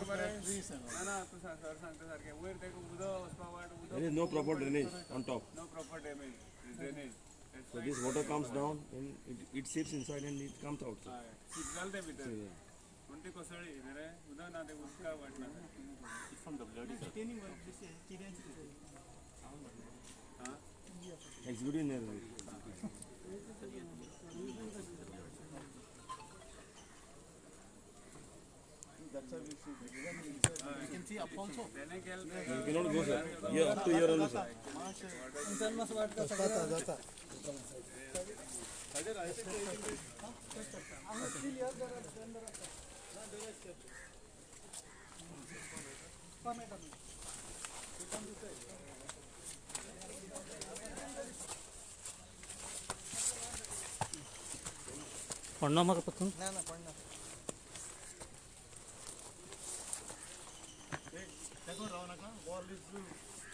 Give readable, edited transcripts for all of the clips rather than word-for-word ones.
There is no proper drainage on top. No proper drainage. So this water comes down and it seeps inside and it comes out. It's from WD, sir. Executive engineer. That's how you see. You can see up also. You cannot go, sir. Here, up to here only, sir. पडना म्हाका पत्तून ना ना पडना. Wall is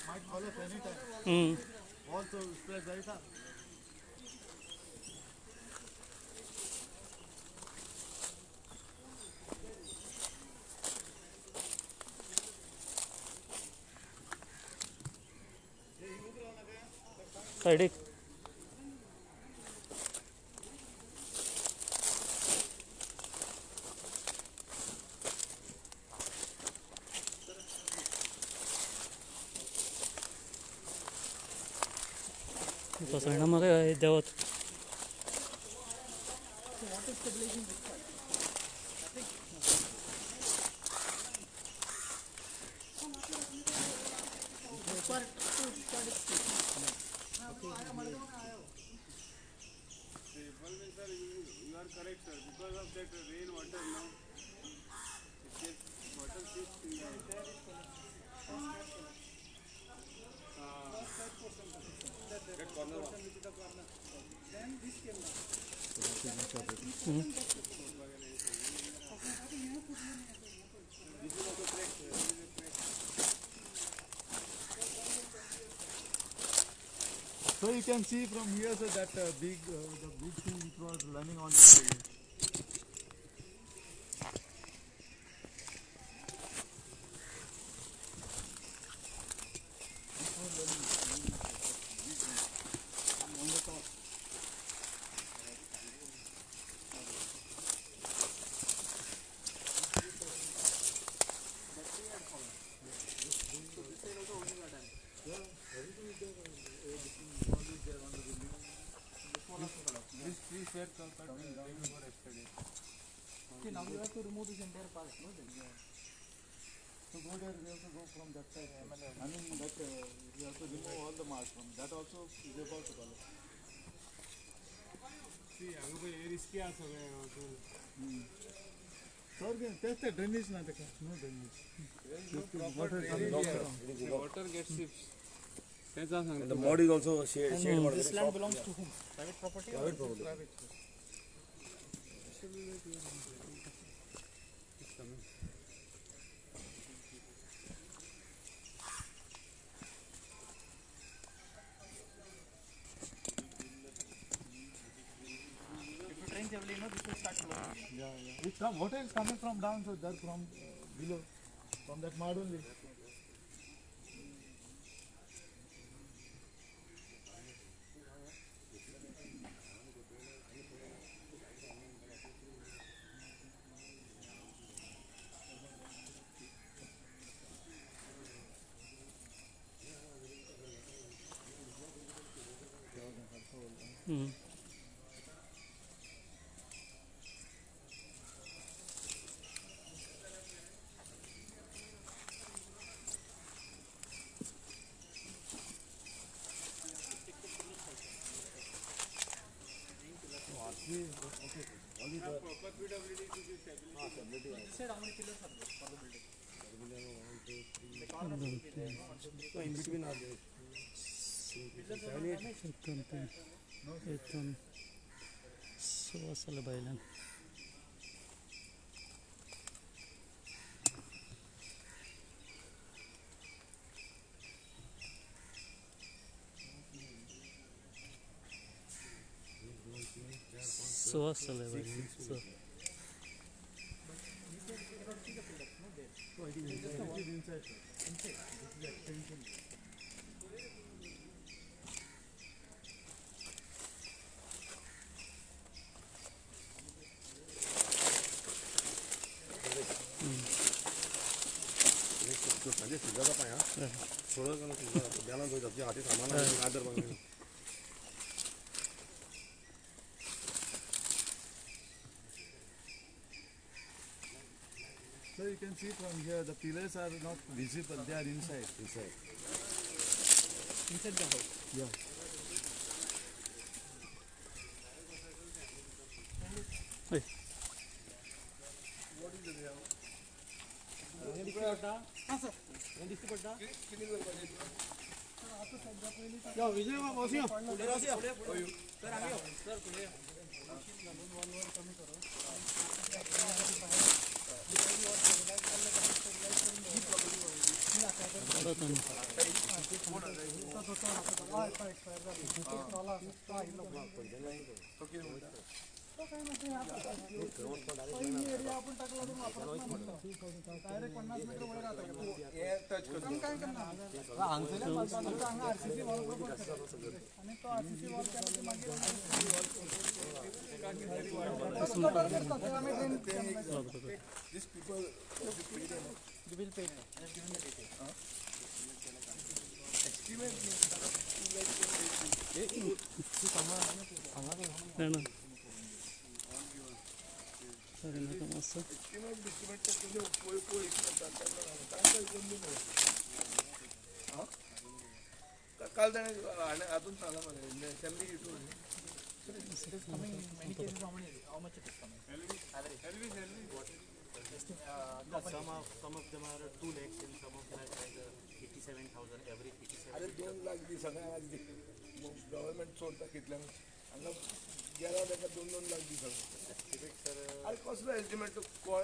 might collapse anytime. Wall so spread जायता. Side कोसळना म्हाका देवत. You are correct, sir. Because of that rain water now, it gets water seeps in the. That corner which is the corner. Then this came down. This is also correct, sir. This is correct. So you can see from here, so that big, the big thing which was running on the area. On the top. Yeah, everything is there. Everything is there on the building. This tree were cut day before yesterday. Okay, now you have to remove this entire part, no? Then. Yeah. So go there, we have to go from that side. I mean that we have to remove all the marks from that also is about to collapse. See, अगं पळय हे risky आसा सगळें. Sir, that's the drainage na, no drainage. There is no proper drainage here. Water gets seeps. And the mud is also shade water. This land belongs to whom? Private property? Private property. Private. If it rains heavily, no, this will start flowing. Yeah, yeah. It's come, water is coming from down, so that from below, from that mud only. Proper PWD to give stability. This side, how many pillars are there for the building? The corners will be there, no? 1, 2, 3, 4. In between are there. Pillars are not damaged. इथून सुवासाला बैलान. सुवास जालाय बैलान. But you cannot see the pillars, no, there. It is inside, sir. Inside. This is extension. So you can see from here the pillars are not visible, they are inside. Inside. Inside the house. Yeah. Hey. What is the way out? हां sir. किती करपाचें? यो विजय बाबू वचूया. फुडें वचूया. Sir हांगा यो. Sir फुडें यो. These people, You will pay. Just give him the detail. ना सर नाका मातसो. estimate estimate तुझे पळय पळय तांकां विकून दी मरे. काल ताणें हातून सांगलां मरे असेंब्ली हितून. It is coming in many cases. How many? How much it is coming? Average. Some of them are 2 lakhs and some of them are like 87,000 every 87. अरे 2 लाख दी सगळ्यांक दी. गव्हर्मेंट सोडता कितल्यांक हांगा गेला ताका 2-2 लाख दी सगळें. अरे कसलो एस्टिमेट कोण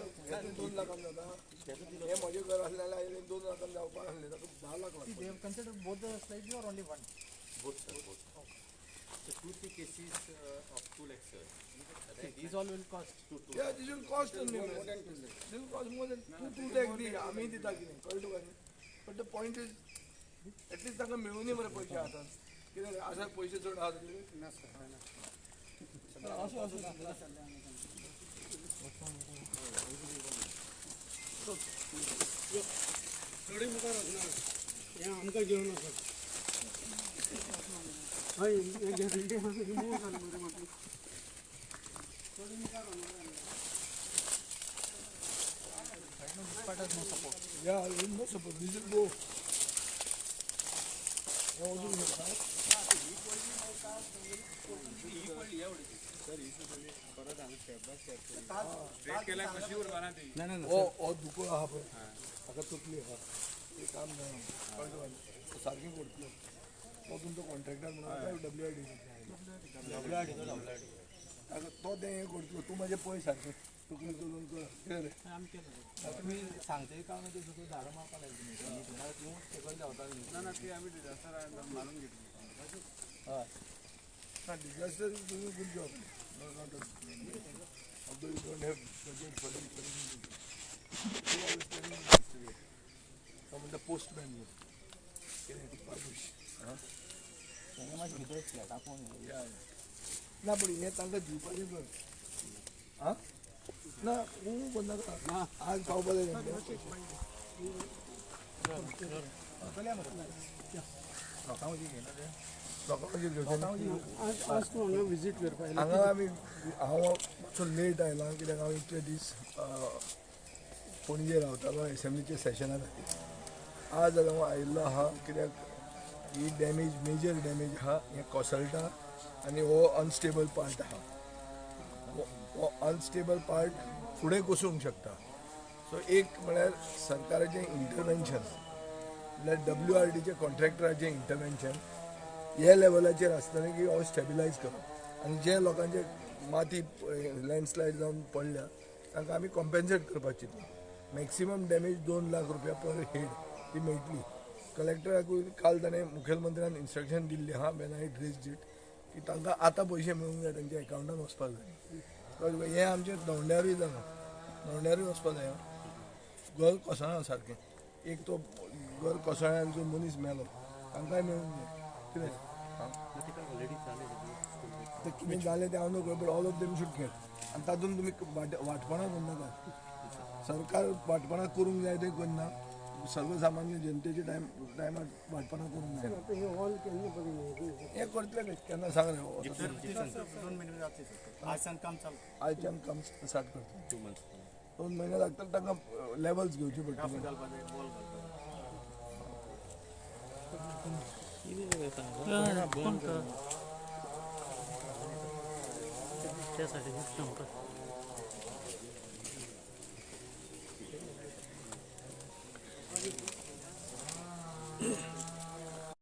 2 लाखान जाता? हें म्हजें घर आसलें जाल्यार आयलें 2 लाखान जावपाक आसलें ताका 10 lakh See, they have considered both the slides or only one? Both, sir, both. So 2-3 cases of 2 lakhs, sir. These all will cost 2. Yeah, this will cost only more than 2 lakhs. This will cost more than 2 lakh दी आमी दिता कितें कळ्ळें तुका न्ही? But the point is, at least तांकां मेळुनी मरे पयशे हातान. कित्याक आसा पयशे चड आहा तुजे? चडूय मुखार वचना हें आमकां घेवन वचत. हय हें गॅरंटी आसा रिमूव जालें मरे म्हाका. चडूय मुखार वचना. Right now, this part has no support. Yeah, no support. This will go. हें वचूंक शकता. हो दुकोळ आहा पळय हाका तकली आहा तें काम जायना कळ्ळें तुका न्ही? सारकें करतलो तो तुमचो कॉन्ट्रॅक्टर म्हणून डब्ल्यू I D ताका तो तें हें करतलो. तूं म्हाजें पळय सारकें तकली चलोवन कर कितें रे? तुमी सांगते काम ते सगळं झाडां मारपाक लागली तुमी तूं सकयल देंवता. ना ना ती आमी डिजास्टर मारून घेतली. हय ना disaster is doing a good job. No, not a, although you don't have budget for it. So I was telling you yesterday, I'm the postman here. कितें बाबूश. तांकां मातशें भितर फ्लॅटां पळोवन. Yeah. ना पण हें तांकां दिवपाचें कर. आं ना ऊं नाका आज पावपा जाय तांकां. लोकां घेवचें ना. आज तूं हांगा विजीट करपा आयला. हांगा आमी हांव मातसो लेट आयला कित्याक हांव इतले दीस पणजे रावतालो एसेंब्लीच्या सेशना खातीर. आज हांव आयिल्लो आहा कित्याक ही डॅमेज मेजर डॅमेज आहा हें कोसळटा आनी हो अनस्टेबल पार्ट आहा. हो अनस्टेबल पार्ट फुडें कोसळूंक शकता. सो एक म्हळ्यार सरकाराचें इंटरवेन्शन म्हळ्यार डब्ल्यू आर डीचें कॉन्ट्रॅक्टराचें इंटरवेन्शन हे लेवलाचेर आसतना की हो स्टेबिलायज करप आनी जे लोकांचे माती लँडस्लायड जावन पडल्या तांकां आमी कॉम्पेन्सेट करपाक चिंतला. मॅक्सिमम डॅमेज 2 लाख रुपया पर हेड ती मेळटली. कलेक्टराकूय काल ताणें मुखेलमंत्र्यान इन्स्ट्रक्शन दिल्ली आहा when I ड्रेस्ड it की तांकां आतां पयशे मेळूंक जाय तांच्या एकावंटान वचपाक जाय. कळ्ळें तुका? हें आमचें दोंड्यारूय जालां, दोंड्यारूय वचपाक जाय. घर कोसळना सारकें. एक तो घर कोसळ्यान जो मनीस मेलो तांकांय मेळूंक जाय कितें. ते कितें जालें तें हांव न्हू, but all of them should get. आनी तातूंत तुमी वांटपणां करनाका. सरकार वांटपणां करूंक जाय तें करना, सर्वसामान्य जनतेचे टायमार वांटपणां करूंक जाय. हें करतले केन्ना सांग रे. आयच्यान काम चालू, आयच्यान काम स्टार्ट करतले. 2 months, 2 म्हयने लागतले तांकां लेवल्स घेवचे पडटले. कोण त्या सायडीन आमकां.